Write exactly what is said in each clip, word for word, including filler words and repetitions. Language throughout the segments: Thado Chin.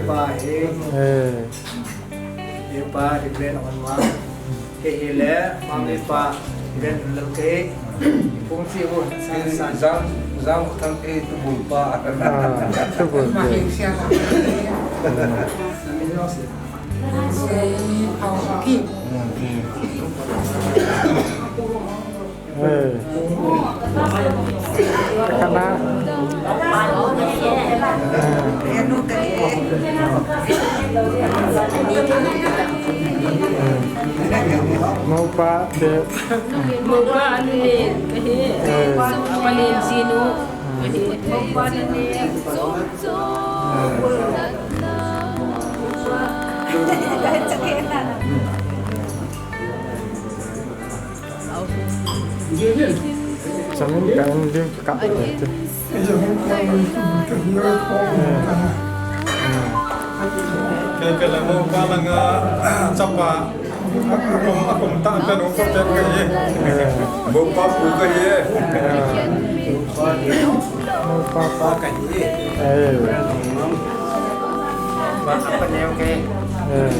Pa hi. Eh. Hi pa hi pen on ma. Hi hi le, mami pa, hi pen lal ke. Kung si bu, sa, sa. Jang, jang khang ke tu bu pa. Ah, tu bu pa. Eh. Kana. Mopa te. Mopa anu le kahi. Eh. Pani sinu. Kahi. Mopa anu le. Chamin ka in lim ka kap te. Ke ke la mopa langa chapa. Akum, akum ta ka no ko te ka ye. Mopa pu ka ye. Mopa pa ka ye. Eh. Ba apa ne ke. Eh.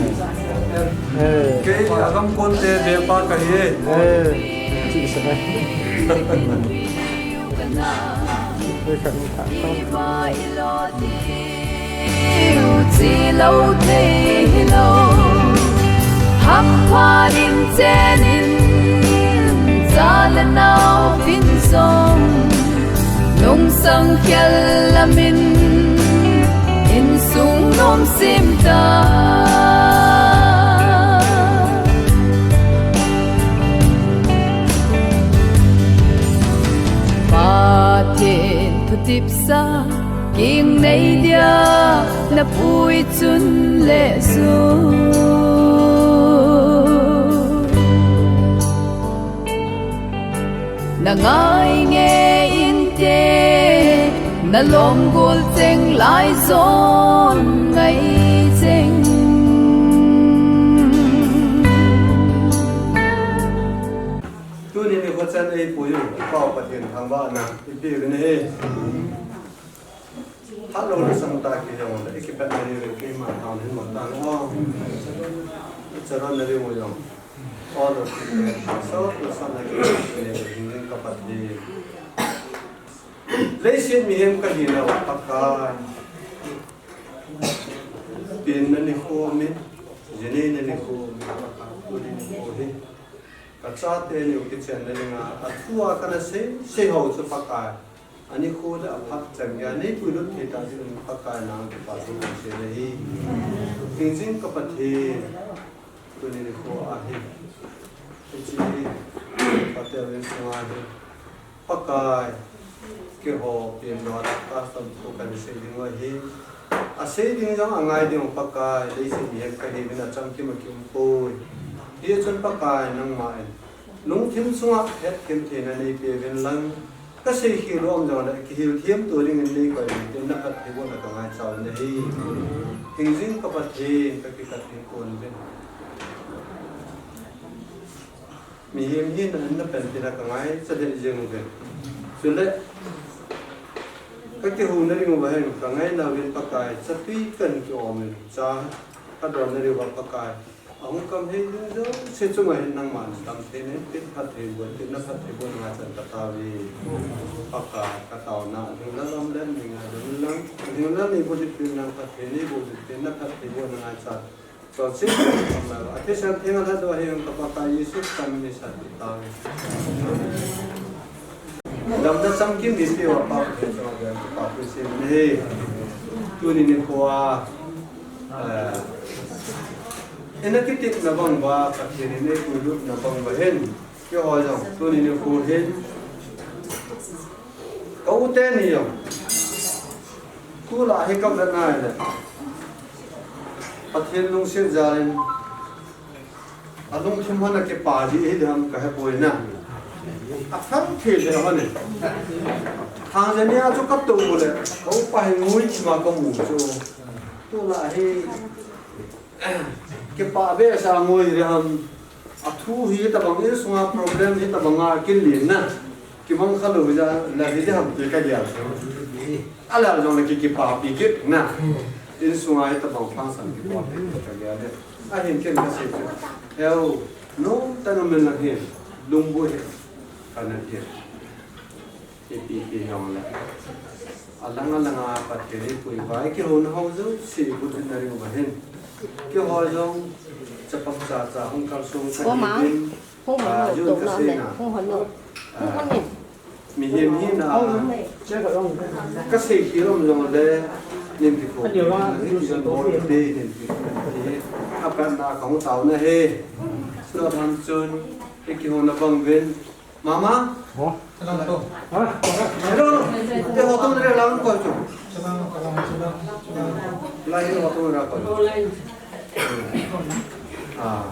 Eh. Ke agam kon te be pa ka ye. Eh. Chi sa nai. Be ka ni ta. Chi lo thei lo. Hampha in chen in. Cha le nao pin song. Nung sang khel lamin. Insung nom sim ta. Pathen thutipsa, king nei dia, na pui chun le su. Na ngai nge inte, na lom gol cheng lai zon ngai cheng. Tuni nikho chan ei puiyu, Pau Pathen thangvahna, ipi vin he. Phat lou le sang ta ki jong le, i kipatna ding le keima thaom hin mo ta le o. I charon na ding mo jong. O lo ki le, so, lo sa na ki le, hing hing ka pat di. Leiset mihem ka hina u Pakai. Penna nikho min, jinei na nikho min, Pakai, tuni nikho hi. Ka chate ni u kichenna dinga, a thu a kana sei, sei ho chu Pakai. Ani khu le a phat chan gei a nei puilut thei ta ding in Pakai nang kipa thu kan sei le hi. Thingjing ka Pathen, tuni nikho a hi. Hiche hi, Pathen in sunga hi. Pakai, keiho, pen dola, custom thu kan sei ding u ahi. A sei ding jong a ngai ding u Pakai, leiset mihem ka hi uvin a chamkim a kium poi. Hijeh chun Pakai nangma in. Lungthim sunga hethem theina nei pe uvin lang. Ka seikhel u um jongle, kihilthem to dingin nei koi uvin tin na phattheibohna ka ngaicha u ahi. Thingjing ka Pathen ka kikat in kon uvin. Mihem hina in na panpina ka ngaicha lheh jeng uve. Chule, ka kihou na ding uva hin, ka ngaina uvin Pakai, chatui kan ki-om in, cha ka don na diuva Pakai. Ahung kam hei ding jouse chunga hin nangman damtheina in, tin phattheiboh, tin na phattheibohna ngaichan ka taove. Pakai, ka taona, lhinglel um le, mi ngai ding lang, lhinglel nei boh jing tin nang phatthei nei boh jing tin na phattheibohna ngaichan. Chonset, a thisan theng a lhatdoh hi ka Pakai Jesu Christa min in sa kit taove. Damna chamkim mi peuva Pa Pathen chunga ka taopeh sei in ahi. Tuni nikho a, eh, ina kitepna bang uva, Pathen in eipuilutna bang uva hin, keiho jong tuni nikho hin, ka u teni jong, tulai hi ka vet nai le, Pathen lungset jal in, a lungthim hon a kipa ji hi ding ham ka hepoi na. A phang thei le hon e. Thangjan nia chu ka tou le, ka upa hi ngui thim a ka mu chu. Tulai hi, kipa behseh a ngui le ham. A thu hi tabang, insunga problem hi tabang a kin lin na. Kimang kha lou hi ja, la hi ja ham ti ka dia. A la jong la ki kipapi kit na. Insunga hitabang function kibol hi kagel e. Ahin ken kasei chu, heu, nomtah in um in lang hin, lungbu hi kana ti. Ipi pi hijongle, alang alanga Pathen in eipuiva, eikihouna ho jouse, Pathen in aring uva hin, keiho jong chapang chacha hung kalsong kahiuvin, ah, June kaseina, ah, mihem hina a kasei khel um jongle, nin kikhoh in, nin kikhoh in, nin kikhoh in, apatna kahung taona ahi. Chuleh aban chun, eikihouna bang uvin, Mama? Ho? Ha? Hello, hello. Te hotung re lang ko chu. Lai hotung ra ko. Ah.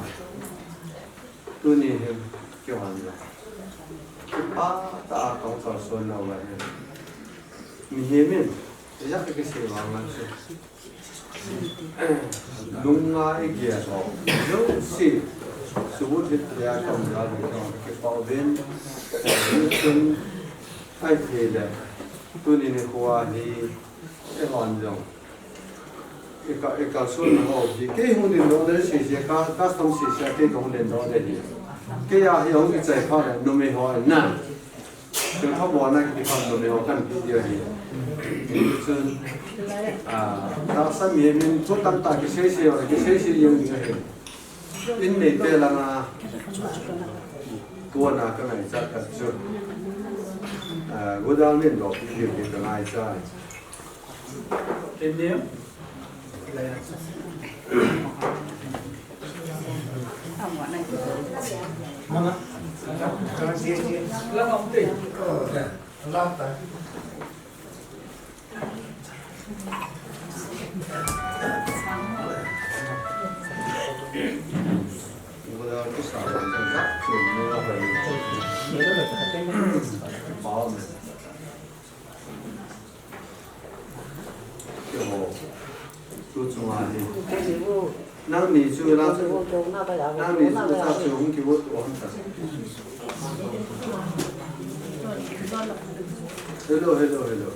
Tuni hin keiho jong, kipah tah a kahung kalson nauva hin, mihem in ijat kisei vang lang chu, lunga igel ho jouse, subut hit dia kaum jal in kipah uvin, chun ahile, tuni nikho hi, eihon jong, ika, ikalson ho hi, kei hung dingdoh na sese, ka, custom sese, kei kahung dingdoh na hi. Kei a hi hung kichai phat le, numei ho in na. Kei phabona kiti phat numei ho kahin pe diu ahi. Chun, ah, tahsa mihem in thu tamtah kisei sei, kisei sei jeng ding ahi. In neite langa, kona kangaichat khat chu, ah, godown in doh pi diu hi kangaichat. Nangni chu la chu, nangni chu la chu hung kivoh to ham ta. Hello, hello, hello.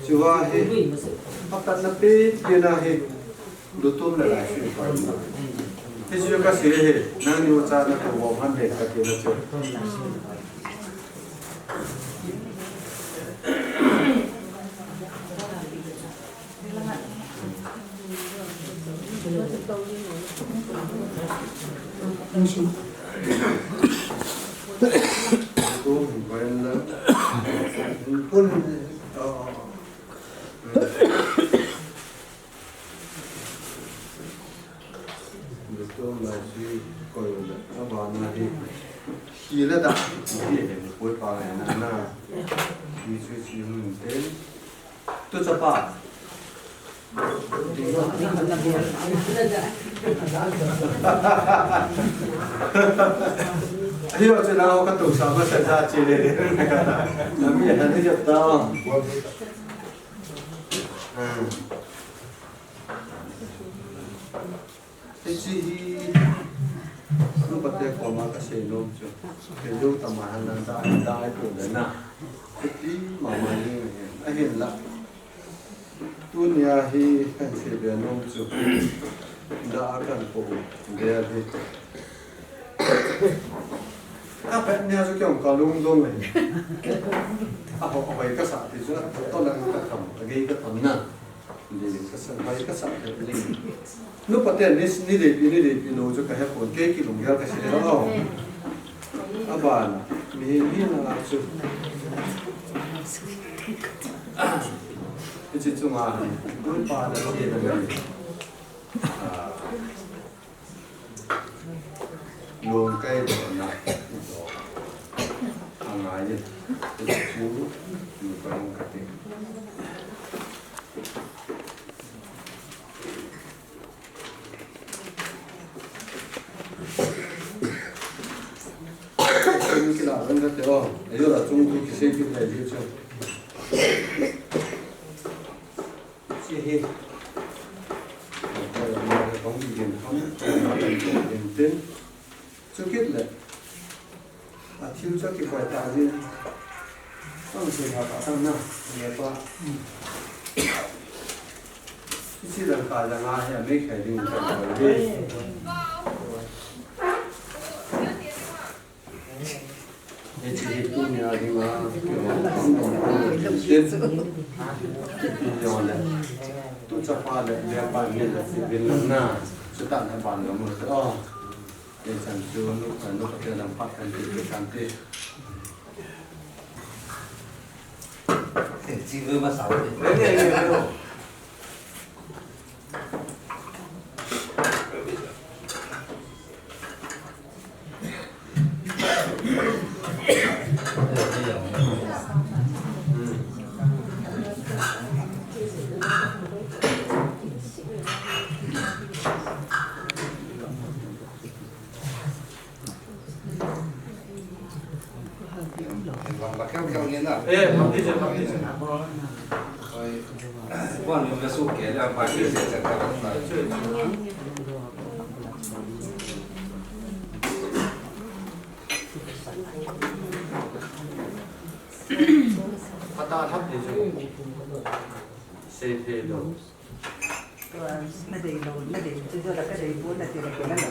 Chua hi, apat na pe, pe na hi, lutum le lai sui pa. Hichu kasei hi, nangni ucha na to bom han de kati na chu. Doctor lai sui koi le, abana hi, hi le da, hi le, koi pa le na, na, hi sui sui hun te, tu chapa. Hi o chena o ka tu sa ma sa sa chi le, na mi ha ni jap ta. Hmm. Hiche hi, nupate koma kasei nom chu. Kei jong tama han lang da, da ai po le na. Kiti mama ni ahin la. Tunia hi kahin sei be nom chu. Da a kahin po be hi. Ka pet nia chu kei jong kalungdong e. Ahoi, ahoi kasa ti chu, to lang katham, agei katham na. Ding kasa, bai kasa, ding. Nupa te ni, ni deipi, ni deipi lou chu kahe pon, kei kilunggel kasei lou. Aban, mi, mi na chu. Hiche chunga, nupa na chu na. Ah. Lungkai dona. Angai. Chu, nupa kati. Kila rang kate o, ayo la chung tu kisei kit lai ji chu. Chi hi. Kong bi gen kham, kong bi gen tin. Chu kit le. A thil chu kikoi ta jin. Ang se ha ta tang na, ne pa. Sri Lanka langa hi a mei khai ding ka ko le. Hiche hi tunia dinga kihong dong dong dong dong. Ti ti jong le. Tu chapa le le pa ni le ti bin na. Chuta na ban lo mo. Oh. Kei chan chu nu, nu ka tel lam phat kan ti, ti kan ti. Chi ve ma sa ve. Ve, ve, ve, ve. Pata thap ni chu. Sei thei lou. Tua, na dei lou, na dei, chu chu la ka dei bu na ti la ko la la.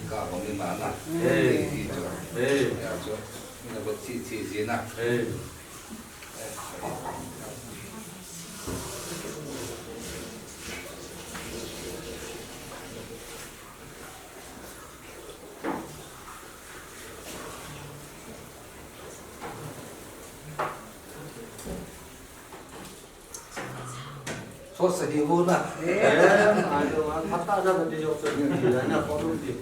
Ka hong ni ma na. Hey. Ti chu. Hey. Ya chu. Ni na ba chi chi ji na. Hey. Sosa di ho na. Eh, ayo, pata na ba di jo so ni, na ko lu di.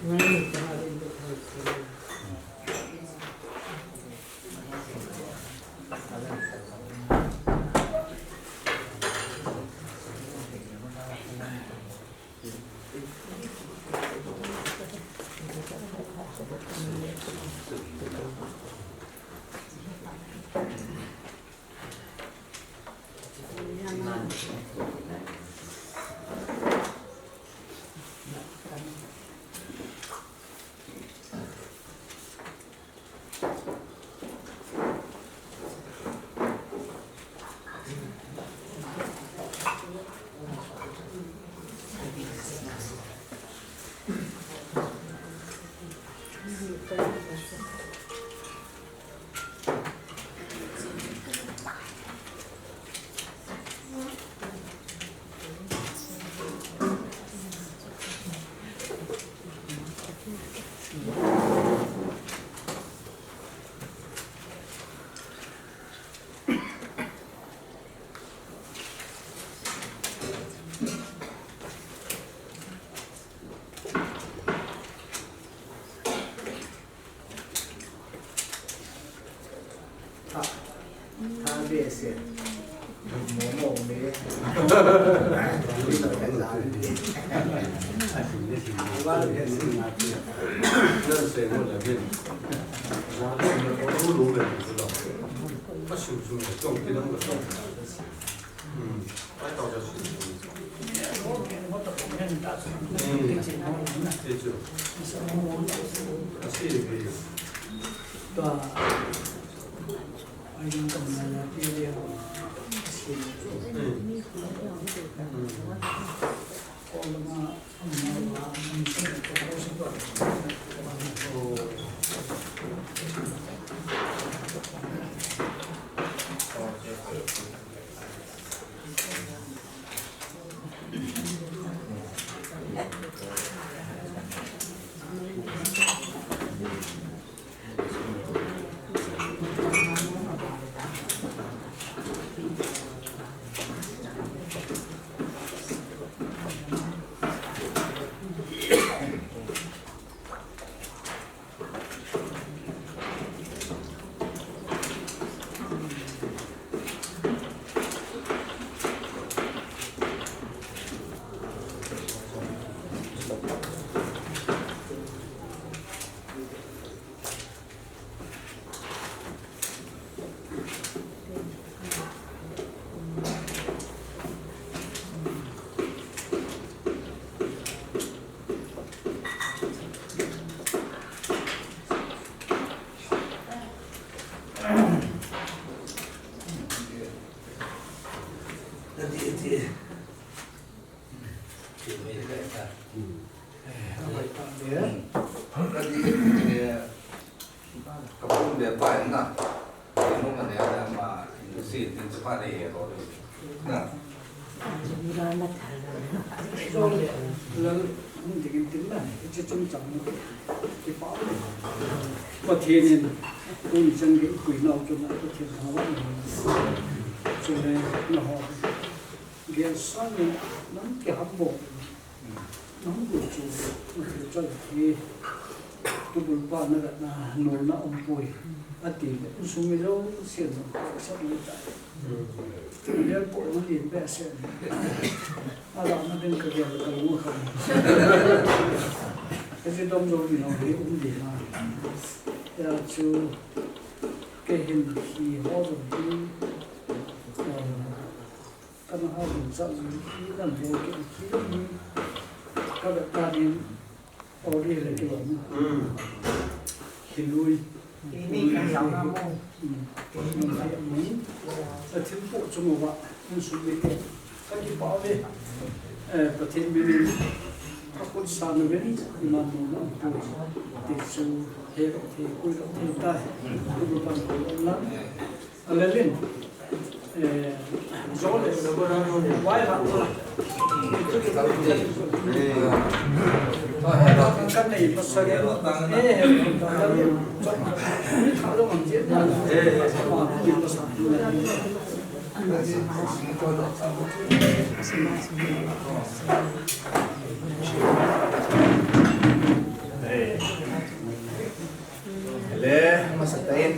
Tha, tha behseh. Mo mo me. Pai na. Inu ma ne ma inu si tin chu pa de ye lo. Na. Pathen in tuni chan gei pui nau chun Pathen thangvah in. Chule nangho gel sangin nang kihambol. Nang gu chu, nang gu chu hi, tubul pa na gatna, nolna umpoi, ati le, insung mi jouse jong, sa um tai. Gel po na din behseh. Ala na din ka gel ka lung kham. Ka ji dom jong mi nong hi um di na. Hijeh chun, kei hin hi ho jong hi, eh, Kana ha ding sa ding khi lam he ke khi lam ni. Ka ba ta ding o ri le ke lo ni. Hmm. Khi lui. Ini ka yang na mo. Hmm. Ni. A thil po chu mo ba. Mun su mi te. Ka ki pa ve. Eh, Pathen min in. Ka kut sa na ve ni. Iman mo na. Ti chu he ro the kui ro the ta. Ku pa ko na. Alelin, eh, Jole, Vaila, kan nei pasal, eh, le, masa tain,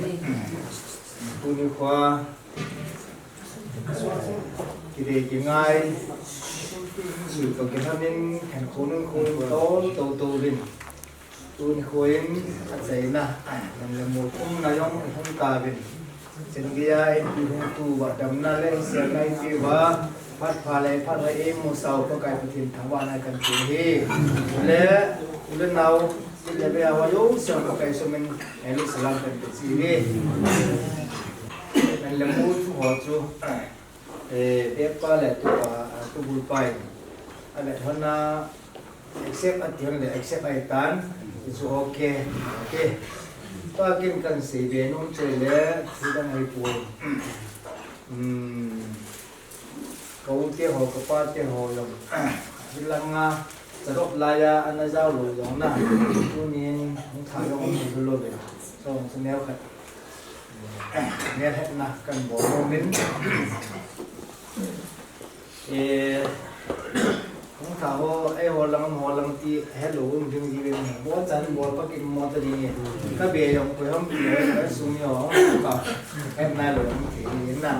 tuni khoa, Kidei kingai, sui toh kinam in, khen khom in khom tol tol tol in. Tuni khoa in, achaina, man le mol khom na jong hung tauvin. Chin geiya, eipui hung tu uva, damna le sel na eipeh uva, phat pha le phat hoi eimusah u Pakai Pathen thangvahna kan pe hi. Le, u le nao, le be a va yo, sel Pakai sumin, eh, lu salam kan pe chi hi. Man le mol thu ho chu, Eh, bep pa le tupa, ah, tubul pa in. A le hon a accept ati hon le accept ahi tan. Chu okay. Okay. Pa kin kan sei be nom che le, thil dang ahi poi. Hmm. Ka u te ho, ka pa te ho jong. Hilanga, charop laiya, ana jao lou jong na. Tunin, hung tha jong hung lou lou ve. So, chu neo khat. Neo khat na kan bol nom in. Eh, hung tha ho, eiho lang, amaho lang ti, hello, um, ding, ding, ding. Bol chan, bol pa kin mo ta ding e. Ka be jong, koi ham pi, ka sum jong, ka, ka na lou, um, ti, na.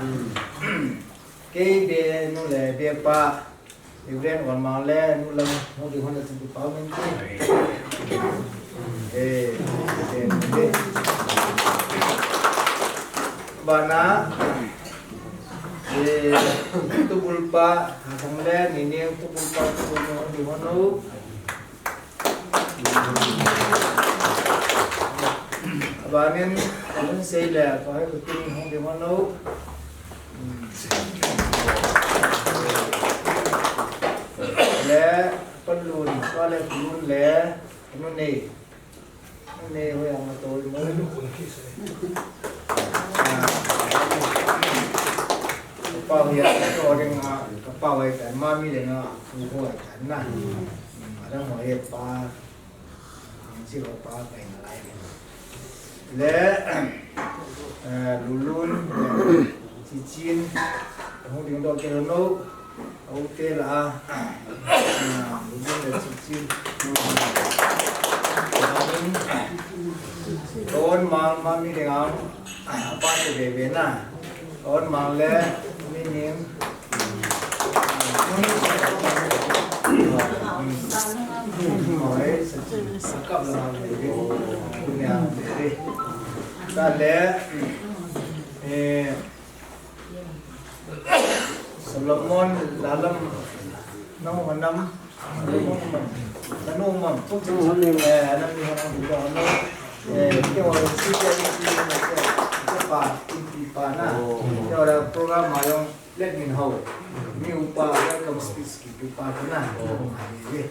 Kei be nu le be pa, Reverend Wan Mang le nu lang, nu ding hon le chin pa min ti. Eh, eh, eh. Bana, eh, tubul pa, hang le, ni ni tubul pa, tubul nu ding hon nu. Abanin, abun sei le, pa hai kutin hung ding hon lo. Le, palun, pa le, palun le, anu nei. Anu nei, hoi ang matol mo. Ah, pa hoi ang, pa hoi ang, pa hoi ang, mami le na, hoi ang na. Ada mo e pa. Ang si ho pa pai na lai. Le, eh, Lulun, Chichin, hung ding doh kei lou. Au te la, ah, Lulun le Chichin. Ton mang, mang mi ding ang, ah, pa te be be na. Ton mang le, mi ning, Solomon lalam nau hanam, nanu mam, eh, anam ni hanam ni hanam, eh, ke wa si ke ni si ke pa, ki pa na, ke wa program ma yong. Let me know. Mi upa welcome speech ki upa kana. Oh. Ye.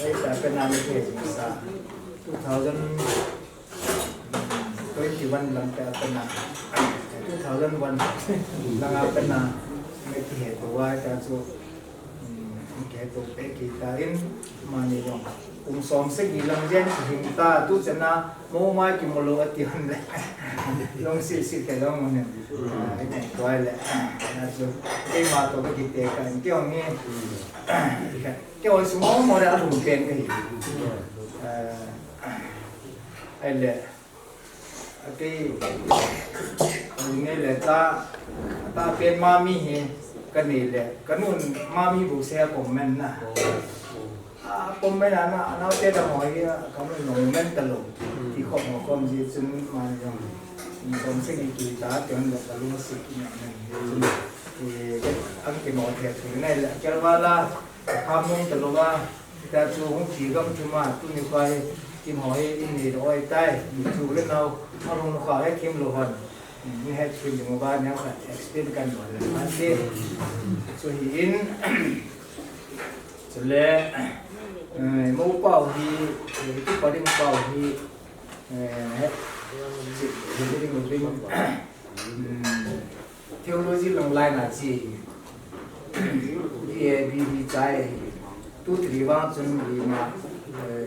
Ai ta pe na ni ke sa. Two thousand twenty-one lang ta pe na. Two thousand one lang a pe na. Me ki he to wa ta chu. Hmm, ke to pe ki ta in ma ni yong. Kum som sagi lang jen ki hing ta tu chena mo mai ki mo lo ati hon le. Long si si ke long mo ne. Ai ne to ai le. Na chu. Ke ma to ki te ka in ke ong ni. Ke ong su mo mo le a lung pen ke. Eh, ai le. Ati, nge le ta, ta pen mami hi, ka nei le, ka nun mami bu se a comment na. A comment ana, ana te da mo hi, ka nun no comment ta lo. Ti khom mo khom ji chun ma jong. Som se ki ki ta, te on da ka lu si ki na na. Chun, e, ang ki mo te tu nai le, kel wala, kham nung ta lo wa. Ta chu hung thi gam thum a, tuni kha hi, kim ho hi, in ni roi tai, ni chu le nau, a hung kha he thim lo hon. Ni he thim ding ba, ni kha explain kan bol le, ma se. Chu hi in, chu le, eh, mo pau hi, eh, tu pa ding pau hi, eh, he, chi, chi ding lo ding. Hmm. Theology lang line a chi. B A, B B chai. Tu three vang chun B ma, eh,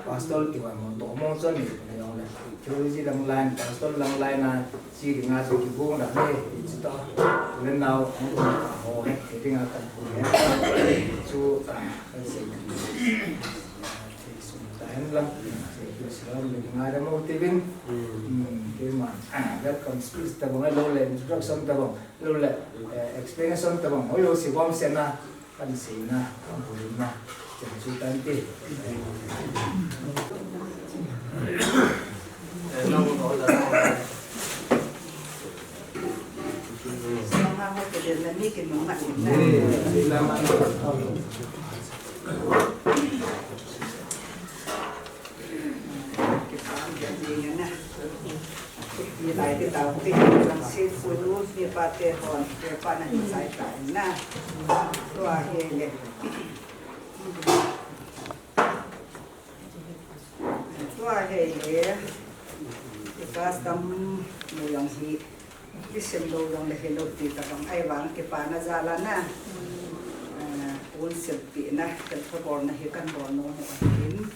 pastor ti vang mo to mo chun ni na yong le. Theology lang line, pastor lang line a chi ri nga chu ki bung da le, ti chu to. Le nau, ho, ho, he, ti nga kan ku he. Chu, ah, kan sei. Sum ta hen lang, sum ta hen lang, ngai da mo tivin. Hmm, keima, welcome speech tabang, lo le introduction tabang, lo le, eh, explanation tabang, ho yo si bom sena, kan sena, kan purin na, chen su tan ti. Tua hei le, i custom mu jong hi, i sim lo jong le hi lo ti tabang, ai vang kipana jal a na. Ah, pun silpi na, kan thobol na hi kan bol nom u ahin.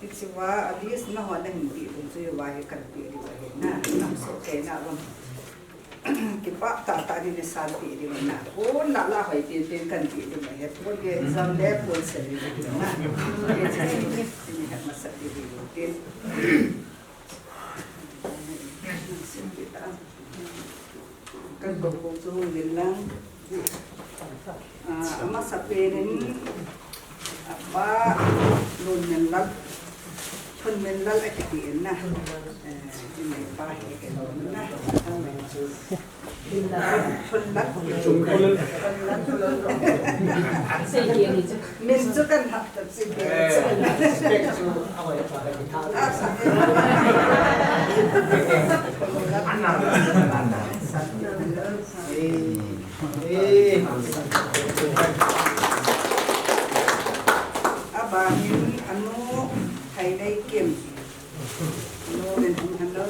Hiche va, a list na ho na hin ti ding chu va hi kan ti ding ahin na. Nam so ke na bang. Kipah tah tah ni, ni san ti ding na. Pon la la hoi tin tin kan ti ding ahi. Pon ge exam le pon se ding na. Ni ha masa ti ding tin. Kan ko ko chu min lang. Ah, amasa pen in, apa, Lunminlal, Thunminlal akiti in na. Eh, in pa hi ke lo na. Thunlal. Min chu kan hap tap si ke. Respect chu awai pa ka tha. Ana, ana. Abang in anu Haineikim. Anu Minhun Hanu.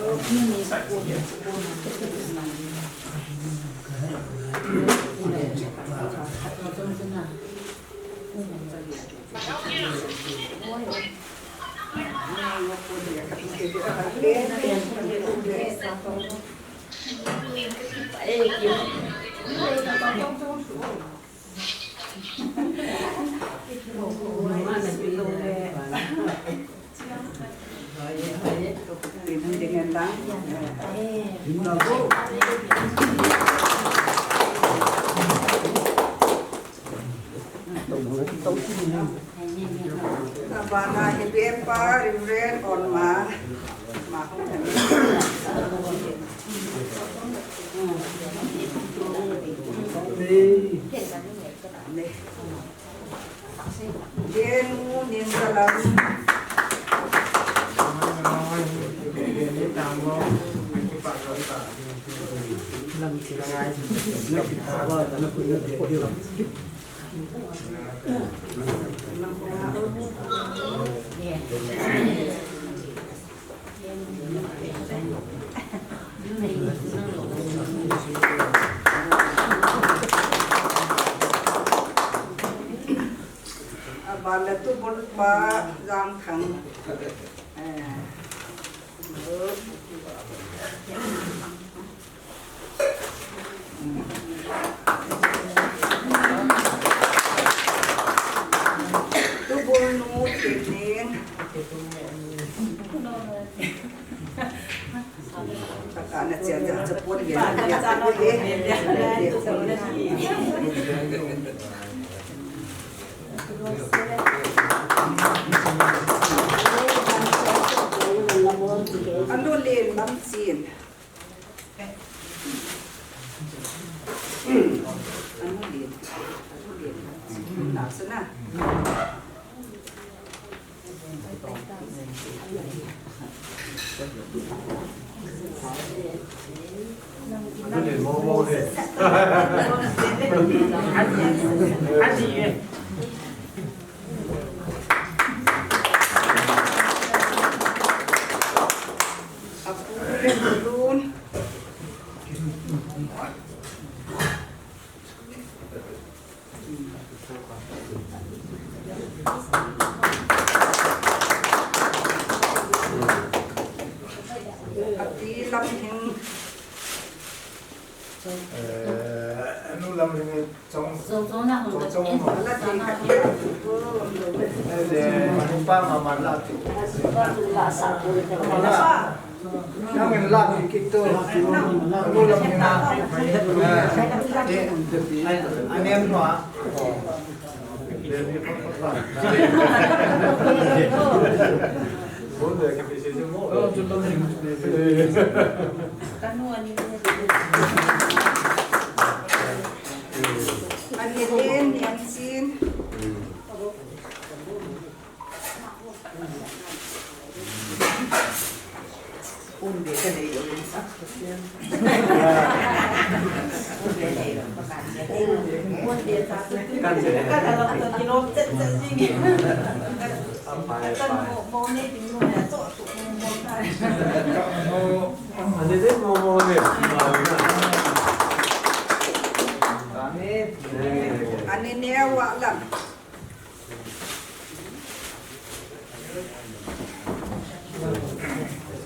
Abana hi bepa Reverend Onma. Ma hong kan. Jenu Ningkalam. Aban le tubul pa Jangthang. Eh. Tubul nu Tinin. Taka na chia chia chia pon ye. Anu Len Lamchin. Anu Len. Anu Len Lamchin. Na sana. Ati Lamhing. Eh, anu Lamhing chong, chong, chong, chong. Ala ti ka. Eh, manu pa mama la ti. Mala. Nang in la ki kit to. Anu Lamhing na. Eh, eh, anem no a. Ani Len Niangchin. Ani Neo Wahlam.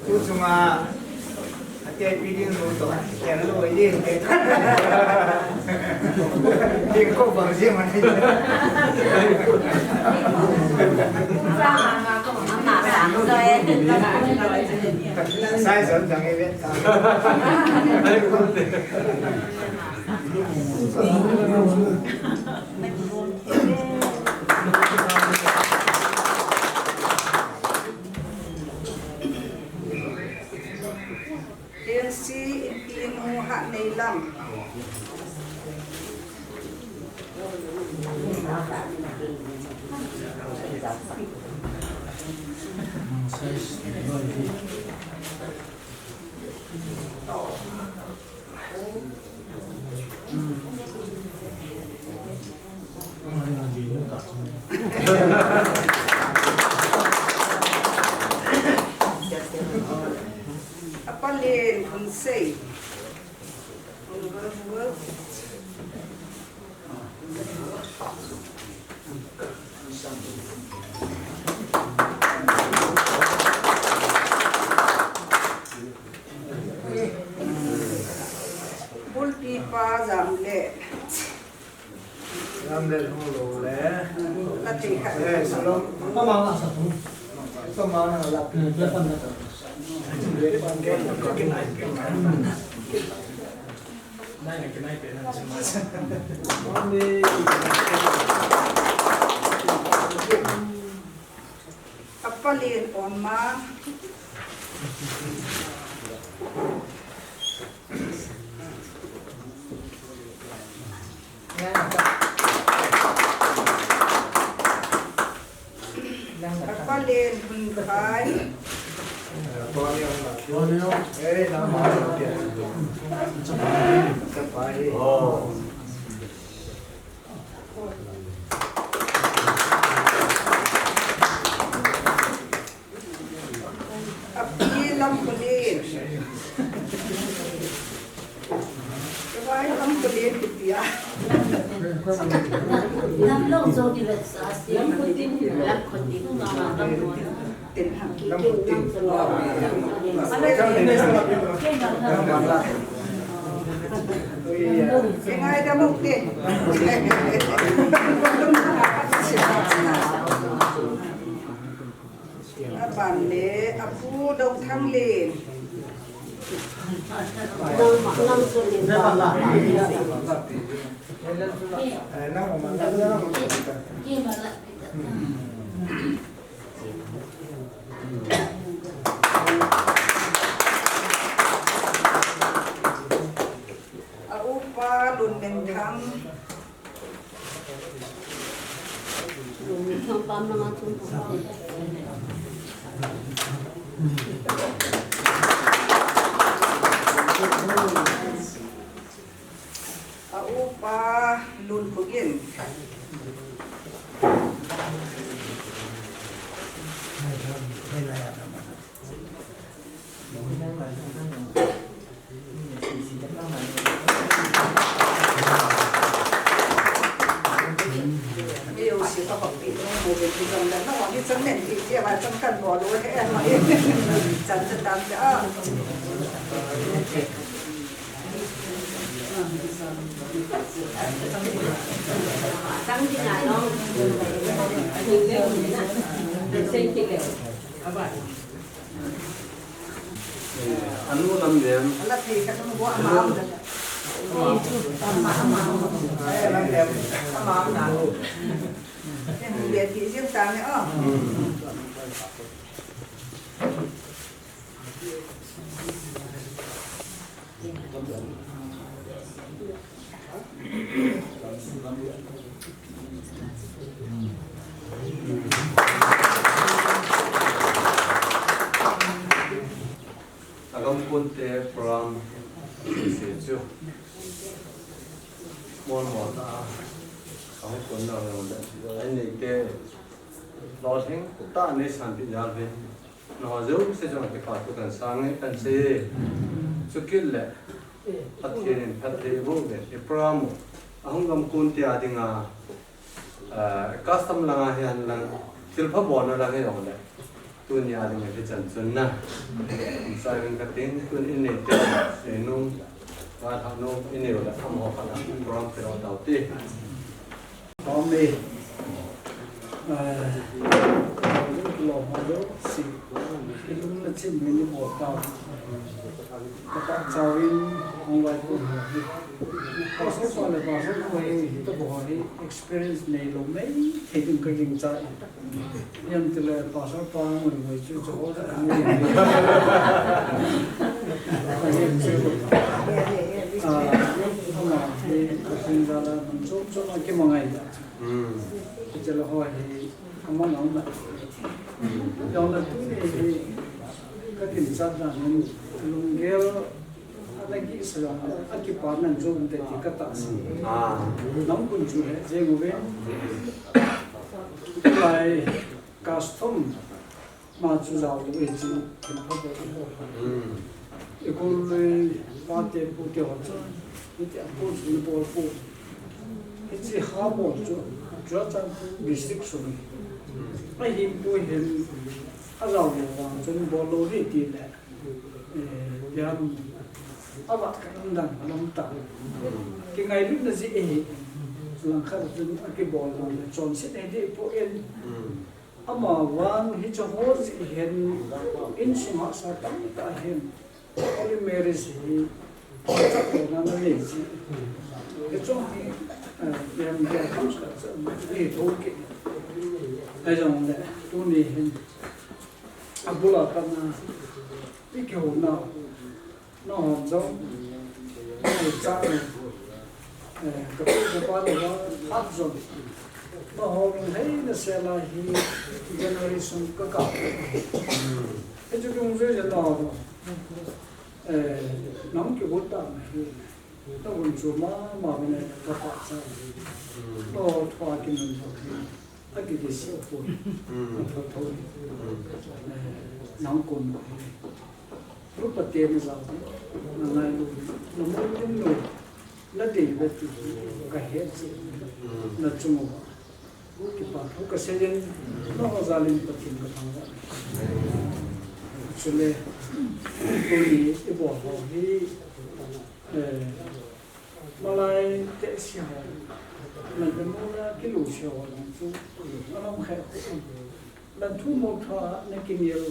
Tu chunga ate pi ding lo to, ken lo ding. Ding ko bang je man. Sai san jang e. Tensi Inpi nu Haneilam. Apa len konsei. Bulpi pa Jamle. Jamle hung lo le. La thei kha. Eh, salom. Pamang la sa tu. Pamang la. Apa len Oma. Apa len Hunkhai. Oh. Ni lam kulin. Kawai lam kulin kitia. Lam lo zo ki vet sa si. Lam kutin. Lam kutin. Lam kutin. Lam kutin. Lam kutin. Aban le, Apu Dongthang Len. A upa Lunminthang. A upa Lunkhogin. Anu lam dem. Agam kunte program se chu. Mon mon ta. Agam kun na mon da. Ai nei te. Lo theng ta nei san pi jal ve. Nangho jouse chunga kipathu kahin sah e, kahin sei e. Chukit le, Pathen in phatthei boh uvin, i program u, ahung gamkon te a dinga, ah, custom langa hihen lang, thilpha bolna lang hijongle, tuni a dinga hichan chun na. Sa uvin kating, tun in nei te, sei nom, va tha nom, in nei u le, amaho khat a program kilo tau te. Amen. Ah, kilo ma jouse. Kilungna chim min ni bol tau. Ka pachat in hung vai ko. Pastor pa le pastor ko hi, hita bol hi experience neilou maithei ding ka gingcha. Ijemtile pastor pa ngui ngui chu chu ho da ni. Ah, ama hi ka sung da la man chu chu ma ki ma ngai da. Hmm. Hiche la ho hi ama ngam na. Hmm. Jong la tuni hi ka ginchat dan hin lunggel Ana gihsa jong, akipana jong um te ti ka tahsan. Ah. Nangho gun chu he jeng uve. Lai custom ma chu jao le ti thilpha bol. Hmm. I kol le pate pute ho chu, hiti a kol chu bol pu. Hiche ha bol chu, Churachandpur district sung. Hmm. Ahin pu hin, ajao le vang chun bol lou ding ti le. Eh, hiam, avat ka lam dan, alam ta. Kingailutna jeh ahi, langkhat chun akibol dan le, chonset ahi deh poi. Ama vang hiche ho jeh hin, insung hahsa tamtah hin, holy marriage hi, chapona na nei ji. Hiche hi, eh, hiam, hiam, kham sa, sa, ni thou ki. Ahijongle, tuni hin, abul a pat na, i kihouna, nangho jong, eh, cha, eh, ka pu ka pa le va, phat jong. Nangho lunglhaina sela hi, generation ka ka. Hichu dungjuiya nangho, eh, nang kigot ta na hi, nahung chu mama vin ka pachat. Nangho thua kiman jong hi. Aki ki si o po. Nang kon mo. Rupa te na za. Na ngai lu. Na mo lu lu. Na dei ve ti. Ka he si. Na chung o. Kipa thu ka sei in. Na ho za lin Pathen ka thang va. Chule. Tuni i bol ho hi. Eh, Malai te si ho. Lan te mo la ki lu si ho lan chu. Alam khe. Lan thu mo tha na ki nial.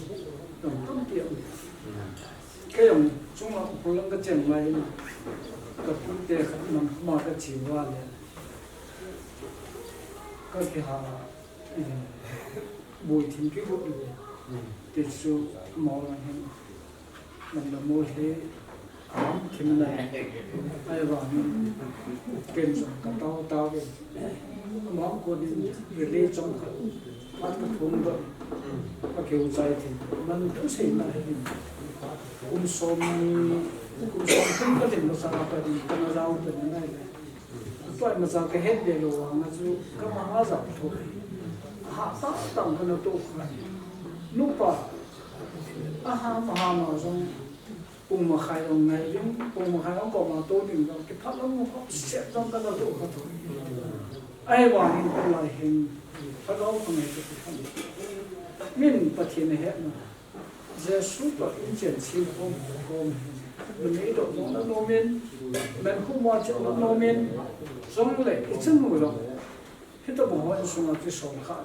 Tam tam ti am. Ke yong chung la ko lang ka chen lai. Ka pu te kha nam ma ka chi wa le. Ka ki ha. Eh, bui thim ki bu le. Ti su mo la hin. Nang na mo he, am, kim na. Ai wa ni, ken jong ka tao tao ke. Mo ko din, rele jong ka. Pat ka thum ba. Ka keu chai thi. Nang tu sei na he. Kum som ni, kum som thum ka din, ka sa ka din, ka na jao ka na nai le. Tua masa ka het ve lou vang a chu ka ma ha jao tho. Ha ta tang ka na to kha. Nupa. A ha ma ha ma jong. Pung ma khai jong ngai ding, pung ma khai jong ko ma to ding jong. Ki phat lam ko set jong ka na to kha tho. Ai wa hin ko lai hin. Phat jong ko ngai to kha. Min Pathen a het na. Jesu toh inchen chim khom khom. Numei toh nung na nomin, men khum wa chim na nomin, jong le i chanu jong. Hita bang ho insunga kisol kha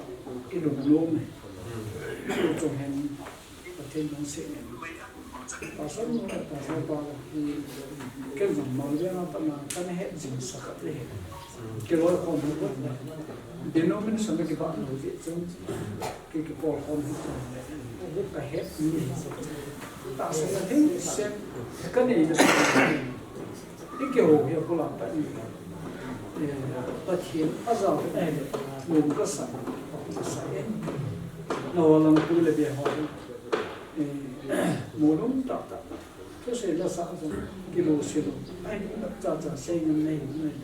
i lungnom e. Chung hen Pathen nang se ne. Pastor nu le pastor pa hi ken jong mal ve na pa na kan he jing sa khat le he. Kiloi khom khom le. Denomination na kiba lou jeh chun. Ki, ki pol khom hi chun le. Ka het ni. Tahsa na ding sem ka nei na. I kihou hi a pula pa ni. Eh, Pathen a jao eh, lung ka sa, ka sa eh. Na wa lang pu le be ho. Eh, mo lung ta ta. Thusei la sa jong, kilo silo. Ai, cha cha sei ngan nei, nei.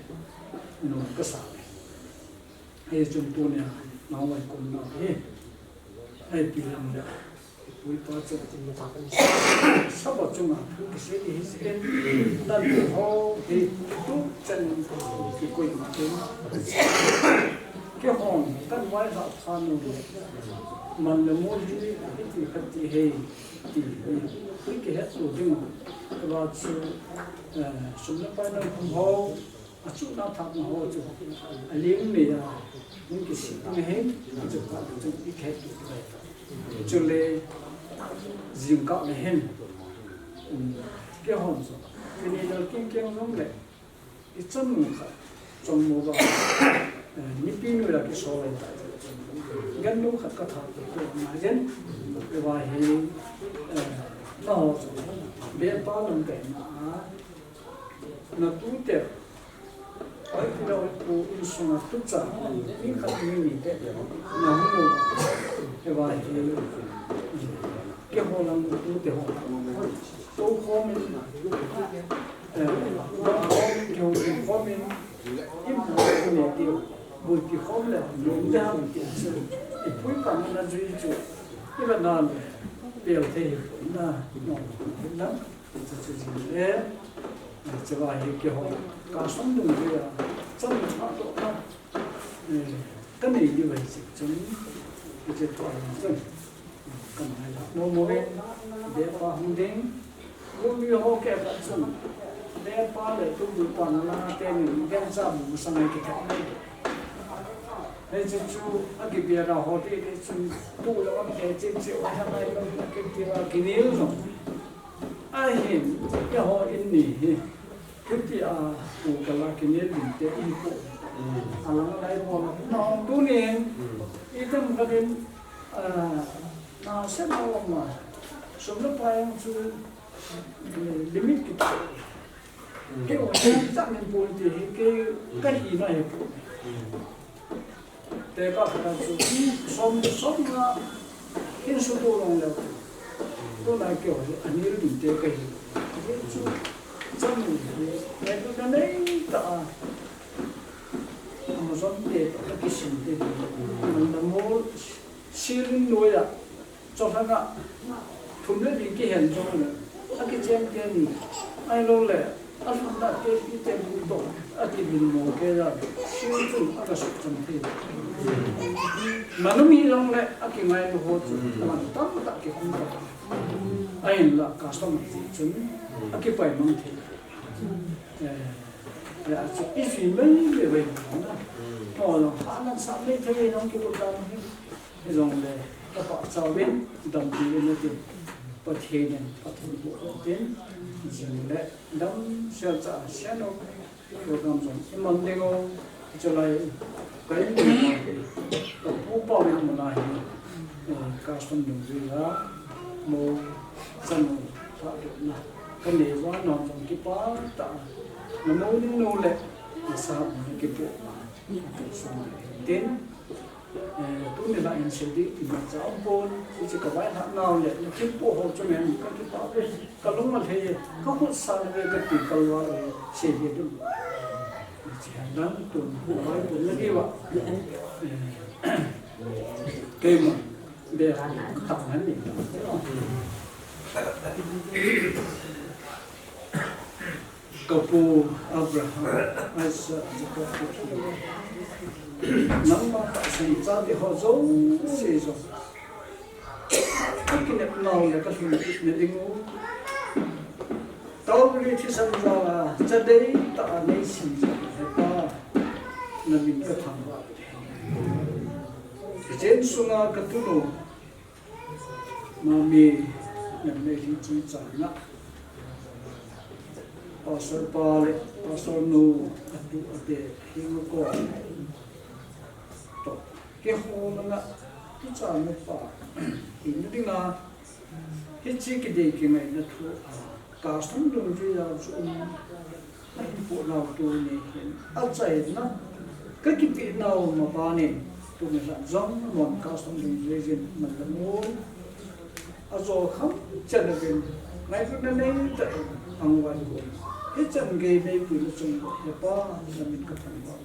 Lung ka sa eh. Hei chun tunia, nau mai kum na hi. Hei pi lam da. Ipui pa chu. Saba chunga thu kisei hi si en. Dan ho hi tu chan kikoi ma tin. Kihon kan vai ha pha nu. Man le mo hi ti khat ti hei. Ti hi. Ki het tu ding. Ka ba chu, eh, sum le pai na kum ho. A chu na thak na ho chu. A ling nei a. Hung kisih na hen. A chu ka chu i khet tu lai ta. Chule jingkah le hen. Um, kihon chu. Kini lal king king jong le. I chanu khat. Chong mo ba. Eh, nipi nu la kisol lai ta. Gan nu khat ka thak tu na jen. Ke ba hi. Eh, na ho chu. Be pa lam kai na. Na tu te. Oi, pi lo pu insunga tu cha. Ni khat ni ni te. Na hu mo. Ke ba hi. Ke ho lang tu te ho. Tu ho min. Eh, ho min. Im ho min. Bui ki ho le. Lo de ha mi ti. Ipui pa na jui chu. Iba na le. Pel te hi. Na. No. Na. Chu chu jing le, chu va hi kihon, ka sung dung chu ya, chan ma to na, eh, ka nei di vai chi chun, ki che to na chun, ka mai la, mo mo ve, be pa hung ding, lu mi ho ke ka chun, be pa le tu bu pa na na te ni, ben cha bu sa ngai ki thak nai. Hei chu chu, a ki be ra ho ti ti chun, tu lo am ke chi chi, wa ha nai lo, ki ti va ki nil lo. Ahin, keiho in ni hi, hiti a, pu kala kinel ding te in pu. Mm. Alang lai mo, na hong tu ni, mm, itam ka din, ah, na se na wang ma, sum le pai ang chu, eh, limit kita. Mm. Keiho, sa min pu ti hi, kei, mm, ka hi na hi pu. Mm. Te ka kha chu, som, som nga, hin su tu long leo. Tu na keiho hi, ani ru din te ka hi. Ye chu, chang ni hi, ne tu na nei ta a. Zon te, a kisin te, man na mo, silin noya, cho hanga, thum le li kihen zong le, a kichen te ni, ai lo le, a lhun na te, pi te bu to, a ki bin mo ke ya, sil chun a ka suk chang te. Manumi long le, a ki ngai lo ho chu, man tam ta ki khum ta. A in la, ka som ti chun, a ki pai mang te. Eh, ya chu, i fi mai le wai na. Ho long, ha nan sa mai te wai long ki bu ta ni. Zong le, ka pa chawin, dampi in a tin, Pathen in, Pathen bu a tin, zing le, dam sel cha, sel no, program zong, i man ding o, i chalai, ka in ding o, ka pu pa win mo na hi, eh, custom ding zui la, mo, chan o, sa do na, ka ne wa na zong ki pa ta, na mo ding no le, na sa mo ki pu, tin, Eh, tuni la in se di, i ma cha um pon, i chi ka vai ha nau le, na kin po ho chu men, ka ki pa ve, ka lung ma le, ka khut sa le, ka ti ka lua le, se di dum. I chi han dan tun, hu vai tun le di wa. Eh, ke ma, be ha, ta han ni. Ka pu Abraham, Isaac, Jacob, ka pu. Nangma tahsan chate ho jouse jong. Ka kinep nau le ka lhun kit na ding u. Tauri thisan jal a, cha dei tah a nei sin jal he pa. Na min ka thangvah. Chen sunga ka tunu. Mami, nem nei hi chungchang na. Pastor pa le, pastor nu, atu ate, hi ko. To, ke ho na, tu cha me pa. Hi ni dinga, hi chi ki dei ki ngai na thu a. Ka sung dung ju ya chu um. Ka kipu nau tuni hin, a chaina, ka kipe nau ma bangin, tuni hin jong mon ka sung ding jui jin man la mu. A jo kham chan a vin, ngailutna nei tah in, hung vai ko. Hichan gei nei pui na chung ko, he pa, na min ka thangvah.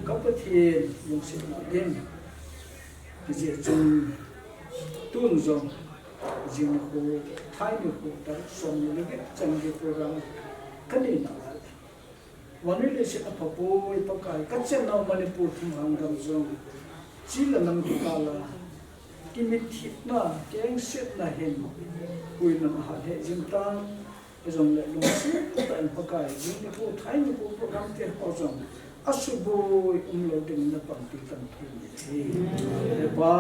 Ka Pathen, lungsetna in. Hijeh chun, tun jong, jing nikho, thai nikho, tarik som ni le get chan gei program ka nei nalai. Vannoi leiset a pha poi Pakai, ka chen nau Manipur thumhang gam jong, chi le nam kikal a, kimitthipna, kengsetna hin, puina a hat lheh jing tan, hijongle lungset tah in Pakai, jing nikho, thai nikho program te ho jong, asuboi umlou ding in na panpi kan thum e. He Pa,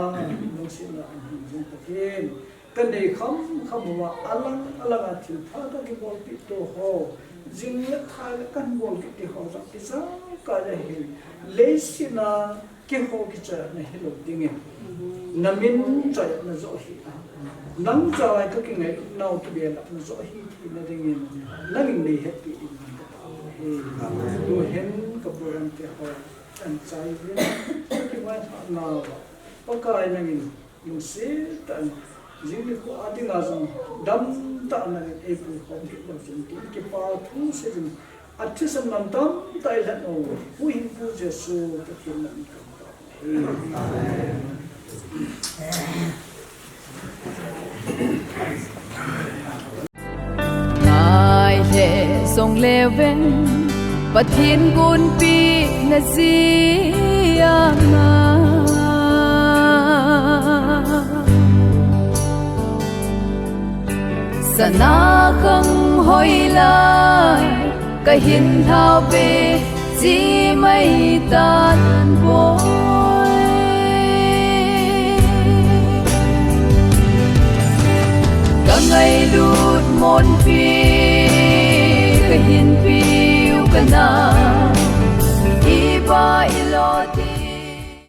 lungsetna in hing jing tahen. Ka nei kham kham uva, alang alang a thil pha ka kibolpeh to ho, jing le thai le kan bolpeh te ho jong, ijakai a hin, leiset a keiho kichai na hilou dingin, na min chai na joh hi a, nang jalai ka kingailut nau kibelap na joh hi thei na dingin, nangin nei hetpeh dingin ka taove. Tu hin ka program te ho, an chai uvin, ka kivaipoh nauva, Pakai nangin, lungset tah in, jing nikho a dinga jong, damtah in nangin eipui khom kit lou jing tin, kipa thu sei jing, a thisan mantam tah in lhen o, huhhingpu Jesu Pathen min in ka taove. Ngai le jong le veng, Pathen gonpi na jia nga. Sana khang hoi lai, ka hin lhau ve, chi mai tan boi. Ka ngailut monpi, ka hinpiu ka na, i pa i lo